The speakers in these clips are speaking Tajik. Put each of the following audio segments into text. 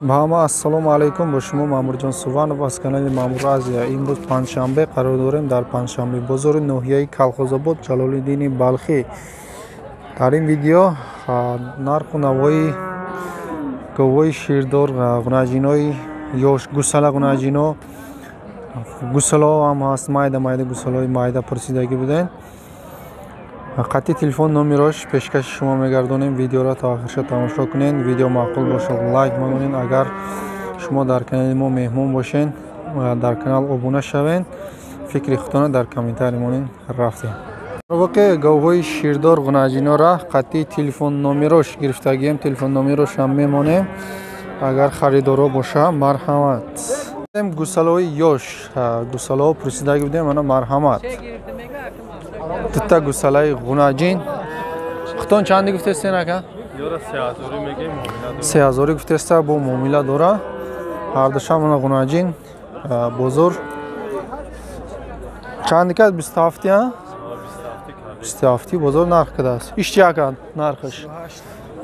Ба ҳама ассалому алайкум, бо шумо Маъмурҷон Суванов аз канали Маъмур Азия. Имрӯз панҷшанбе қарор дорем дар панҷшанбе бозори ноҳияи Калхозобод Ҷалолиддини Балхӣ. Дар ин видео нарху навои говҳои ширдор, ғунаҷинои ёш, гусала ғунаҷино, гусалаҳо ҳам ҳаст, майда майда гусалаҳои майда пурсидагӣ будем. Қатъи телефон номерош пешкаши шумо мегардонем. Видеоро то охирша тамошо кунед. Видео маъқул бошад, лайк монед. Агар шумо дар канали мо меҳмон бошед, дар канал обуна шавед. Фикри худтона дар комментарий монед. Рафтем. Воқеъ говҳои ширдор ғунаҷинора қатъи телефон номерош гирифтагием. Телефон номерош ҳам мемонем. Агар харидоро боша, марҳамат. Гусалаҳои ёш, гусалаҳо пурсидагӣ будем, ана марҳамат. Дута гусалаи ғунаҷин. Хутон чанди гуфтестен ака? 3000 гуфтеста, бо муомила дора. Ҳардушам ана ғунаҷин бозор. Чанди кад? 27 а? 27 бозор нарх кадааст. Иш чи ака нархаш?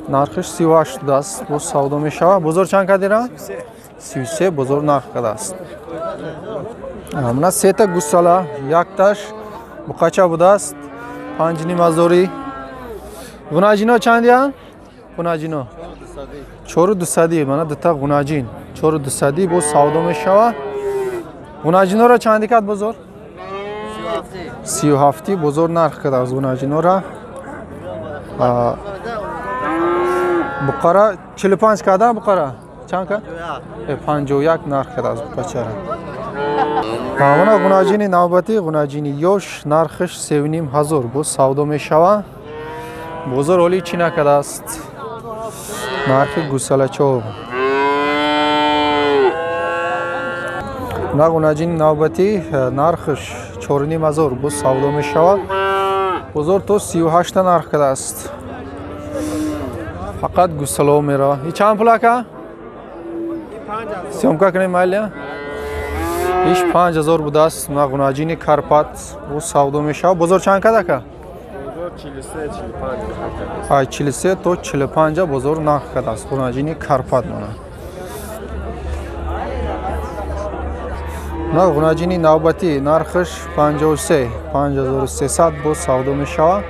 Нархаш 38 будааст. Боз савдо мешавад. Бозор чанд кадира? 33 бозор нарх кадааст. Мана сета гусала, якташ буқача будааст 5,5 ҳазори. Ғунаҷино чандиянд? Ғунаҷино 4200. Мана дута ғунаҷин 4200 боз савдо мешавад. Ғунаҷиноро чанди кад бозор? 37 бозор нарх кардааст ғунаҷинора. Буқара 45 када, буқара чанд кад? 51 нарх кардааст буқачара. Мана ғунаҷини навбатӣ, ғунаҷини ёш, нархаш 3,5 ҳазор боз савдо мешавад. Бозор ҳоли чӣ накардааст? Нархи гусалачо. На ғунаҷини навбатӣ нархаш 4,5 ҳазор боз савдо мешавад. Бозор то 38 нарх кардааст. Фақат гусалаҳо меравад. И чанд пул ака? Съёмка кунем майли? Иш 5000 будааст. На ғунаҷини Карпат боз савдо мешавад. Бозор чанд кад ака? Ай 43 то 45 бозор нарх кардааст ғунаҷини Карпат. Мана на ғунаҷини навбатӣ нархаш 53, 5300 боз савдо мешавад.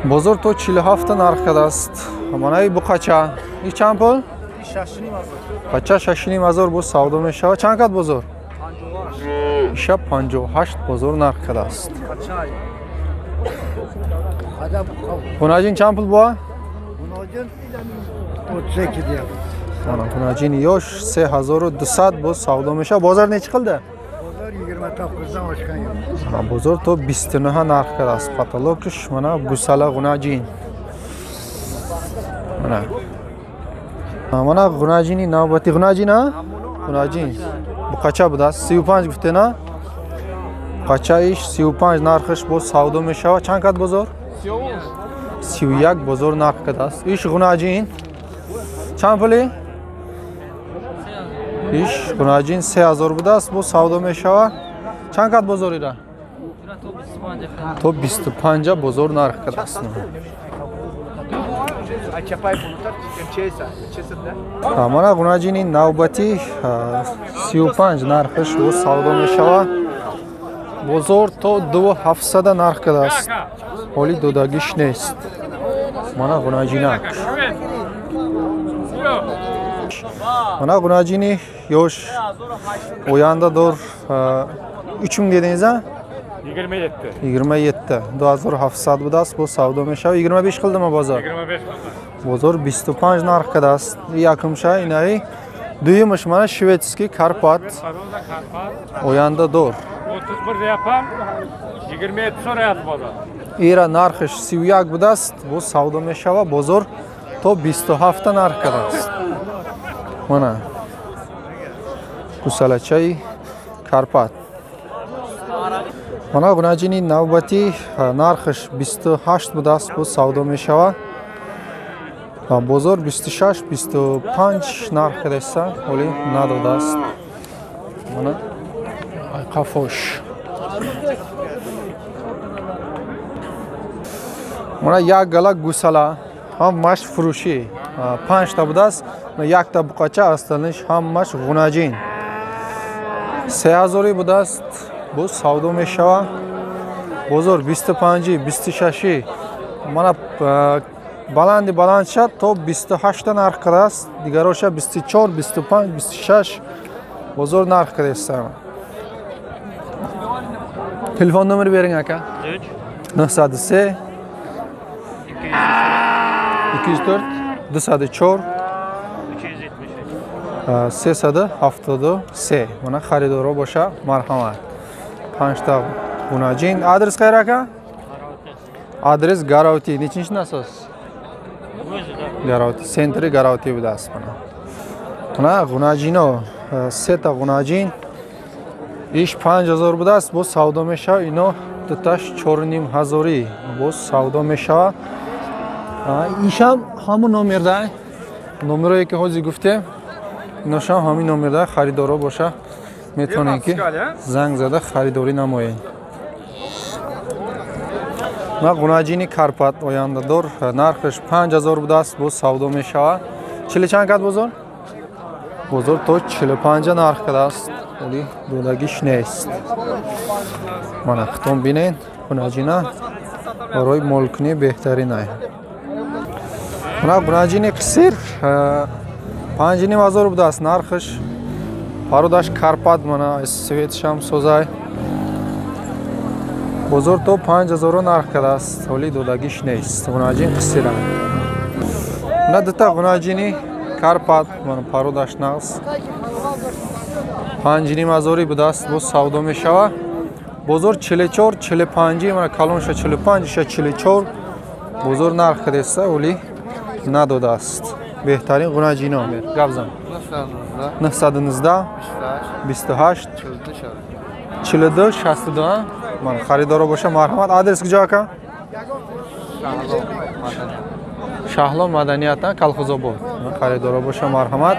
Бозор то 47 нарх кардааст. Манаи буқача и чанд пул? Бача 6,5 ҳазор боз савдо мешавад. Чанд кад бозор? Иша 58 бозор нарх кардааст. Ғунаҷин чанд пул боа? Ғунаҷини ёш 3200 боз савдо мешавад. Бозор нечи қилди? Бозор то 29 нарх кардааст. Потолокш мана гусала ғунаҷин. Мана мана ғунаҷини навбатӣ, ғунаҷин а? Ғунаҷин буқача будааст 35 гуфтена? Буқачаиш 35 нархаш боз савдо мешавад. Чанд кад бозор? 31 бозор нарх кардааст. Иш ғунаҷин чанд пули? Иш ғунаҷин 3000 будааст, боз савдо мешавад. Чанд кад бозор ира? То 25 бозор нарх кардааст. Мана ғунаҷини навбатӣ 35 нархаш боз савдо мешавад. Бозор то 2700 нарх кардааст. Ҳоли додагиш нест. Мана ғунаҷинак. Мана ғунаҷини ёш оянда дор 3000 дединgiz а? 27. 27. 2700 будааст, боз савдо мешавад. 25 қилдimi бозор? 25 қилди. Бозор 25 нарх кардааст. Якумша инаи. Дуюмаш мана шведский Карпат. Оянда дор. 31 deyapman. 27 so'rayapti bozor. Ира нархаш 31 будааст, боз савдо мешавад. Бозор то 27 нарх кардааст. Мана гусалачаи Карпат. Мана ғунаҷини навбатӣ нархаш 28 будааст, боз савдо мешавад. Бозор 26, 25 нарх кардааст, ҳоли надодааст. Мана қафош. Мана як гала гусала ҳам машқ фурӯшӣ 5 та будааст. Якта буқача остальныш ҳамаш ғунаҷин. 3000 будааст, боз савдо мешава. Бозор 25, 26. Мана баланди баланд шад то 28 нарх кардааст, дигароша 24, 25, 26 бозор нарх кардааст. Телефон номер беринг ака. 903 204 204 373. Мана харидоро боша, марҳамат. 5та гунаҷин. Адрес қайра ака? Адрес Гаравти. Нечинчи насос? Гаравти, центри Гаравти будааст. Мана. Мана гунаҷино, сета гунаҷин. Иш 5000 будааст, боз савдо мешава. Ино дуташ 4500 боз савдо мешава. Ишам ҳамун номерда, номерое ки ҳозир гуфтем, иношам ҳамин номерда. Харидоро боша, метавонед ки занг зада харидорӣ намоед. На гунаҷини Карпат ояндадор, нархаш 5000 будааст, боз савдо мешава. Чили чанд кад бозор? Бозор то 45 нарх кардааст, вале додагиш нест. Мана хитон бинед, гунаҷина барои молкунӣ беҳтарин ай. Мана гунаҷини қисир 5500 будааст нархаш. Пародаш Карпат, мана светшам созай. Бозор то 5000 нарх кардааст, вале додагиш нест. Гунаҷин қисира. Мана дута гунаҷини Карпат, мана пародаш нағз. 5500 будааст, боз савдо мешава. Бозор 44, 45, мана калонша 45, иша 44. Бозор нарх кардааст, вале надодааст. Беҳтарин гунаҷино. Гап зан. 919 28 42 62. Ман харидоро боша, марҳамат. Адрес куҷо ака? Шаҳло маданият, Колхозобод. Харидоро боша, марҳамат.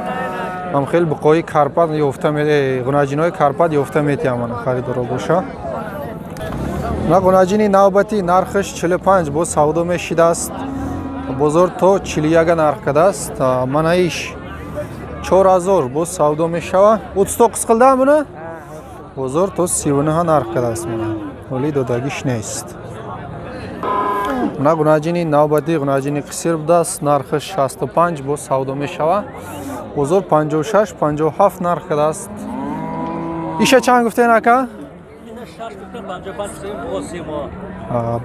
Ҳам хел буқои Карпат ёфта, гунаҷинои Карпат ёфта метиҳам. Мана харидоро боша. На гунаҷини навбатӣ нархаш 45 боз савдо мешидааст. Бозор то 41 нарх кардааст. Мана иш 4000 боз савдо мешава. 39 қилдам буна? Бозор то 39 нарх кардааст. Мана вале додагиш нест. Мана гунаҷини навбатӣ, гунаҷини қисир будааст, нархаш 65 боз савдо мешава. Бозор 56, 57 нарх кардааст. Иша чанд гуфтен ака?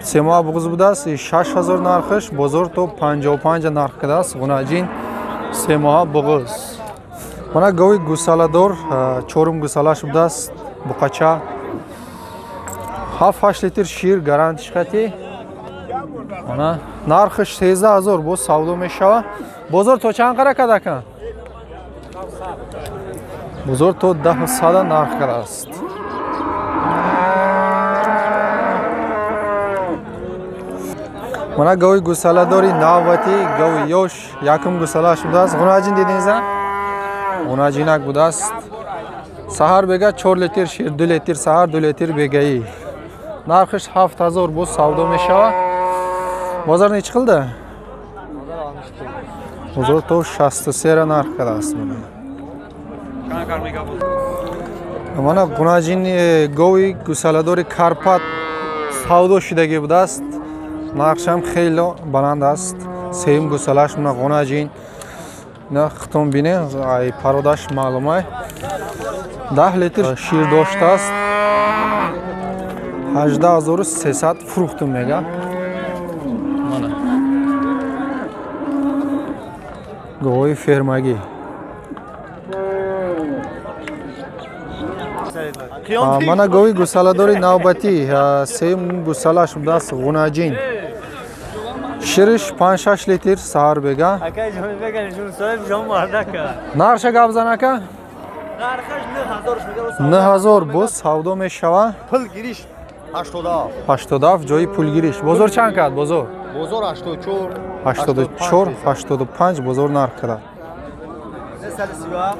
Се моҳ буғз будааст, 6000 нархаш, бозор то 55 нарх кардааст. Гунаҷин се моҳа буғз. Мана гови гусаладор, чорум гусалаш будааст, буқача. 7-8 литр шир гарантиш қати. Мана нархаш 13000 боз савдо мешава. Бозор то чанд қара кард ака? Бозор то 10 нарх кардааст. Мана гови гусаладори навбатӣ, гови ёш, якум гусалаш будааст. Гунаҷин дидинза? Гунаҷинак будааст. Саҳар бега 4 литр шир, 2 литр саҳар, 2 литр бегаӣ. Нархаш 7000 боз савдо мешава. Бозор нечи қилди? Бозор то 63 нарх кардааст. Мана гунаҷини гови гусаладори Карпат савдо шудагӣ будааст. Нархшам хеле баланд аст. Сеюм гусалаш мана гунаҷин. На хитон бине, ай пародаш маълумай. 10 литр шир доштааст. 18300 фурӯхтум мега. Мана. Говои фермагӣ. Мана гови гусаладори навбатӣ, сеюм гусалаш будааст, гунаҷин. Шириш 5-6 литр саҳар бега. Нархша гап зан ака? 9000 боз савдо мешава. Пулгириш 87. 87 ҷои пулгириш. Бозор чанд кард бозор? Бозор 84. 84, 85 бозор нарх кард.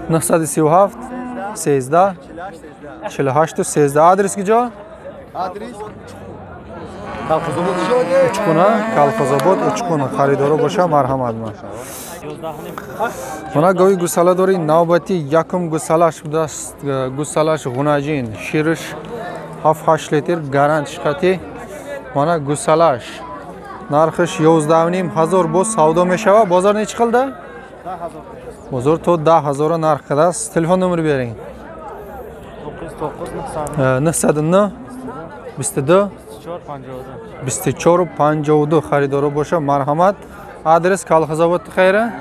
937 13 48 13. Адрес куҷо? Адрес Учқуна, Колхозобод, Учқуна. Харидоро боша, марҳамат. Мана гови гусала дори навбати якум гусалаш будааст. Гусалаш ғунаҷин, шириш 7-8 литр гарант шиқати. Мана гусалаш нархиш 11,5 ҳазор боз савдо мешава. Бозор нечи қилди? Бозор то 10 ҳазора нарх кардааст. Телефон номер беринг. 909 22 24 52. Харидоро боша, марҳамат. Адрес Колхозобод хайра?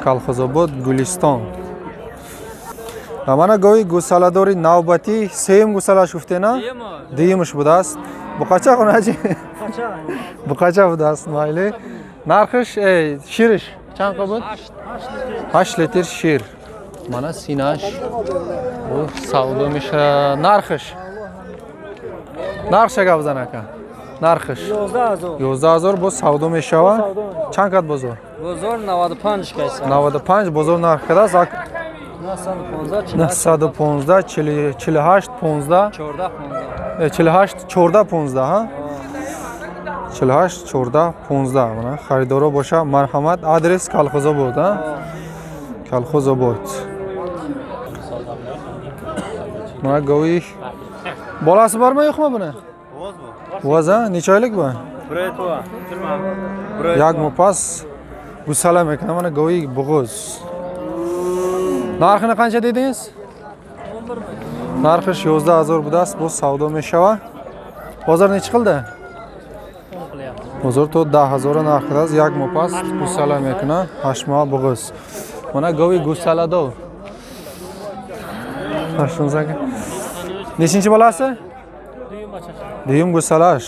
Колхозобод, Гулистон. Мана гови гусаладори навбати сеюм гусалаш гуфтена? Дуюмаш будааст. Буқача хунаҷи? Буқача будааст, майли. Нархиш, шириш чанд буд? 8 литр шир. Мана синаш. Савдо меша. Нархиш? Нархша гап зан ака. Нархиш 11 000 боз савдо мешава. Чанд кат бозор? Бозор 95 кайса. 95 бозор нарх кардааст. 915 48 15 48 14 15 ҳа? 48 14 15. Мана харидоро боша, марҳамат. Адрес Колхозобод, ҳа? Колхозобод. Мана гови bolasi bormi, yo'qmi buni? Voz, a? Necha oylik bu? Як моҳ пас гусала мекунад. Mana гови буғуз. Нархini qancha dedingiz? Нархиш 11 000 будааст, боз савдо мешава. Бозор nechi qildi? Бозор то 10 ҳазора нарх кардааст. Як моҳ пас гусала мекунад. 8 моҳ буғуз. Mana гови гусаладор. Nechinchi bolasi? Дуюм гусалаш.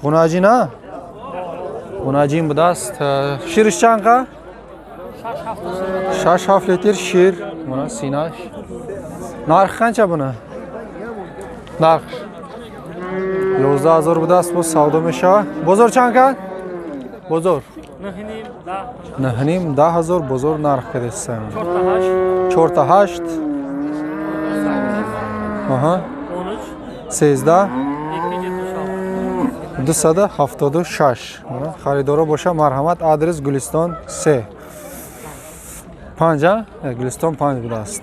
Ғунаҷин, а? Ғунаҷин будааст. Шириш чанқа? 6-7 литр шир. Мана синаш. Нархи қанча буна? Нарх 11 000 будааст, боз савдо мешава. Бозор чанд кард? Бозор 9,5 10 ҳазор бозор нарх кардеста. 4 8, аҳа, 13 276. Харидоро боша, марҳамат. Адрес Гулистон 3 5, Гулистон 5 будааст.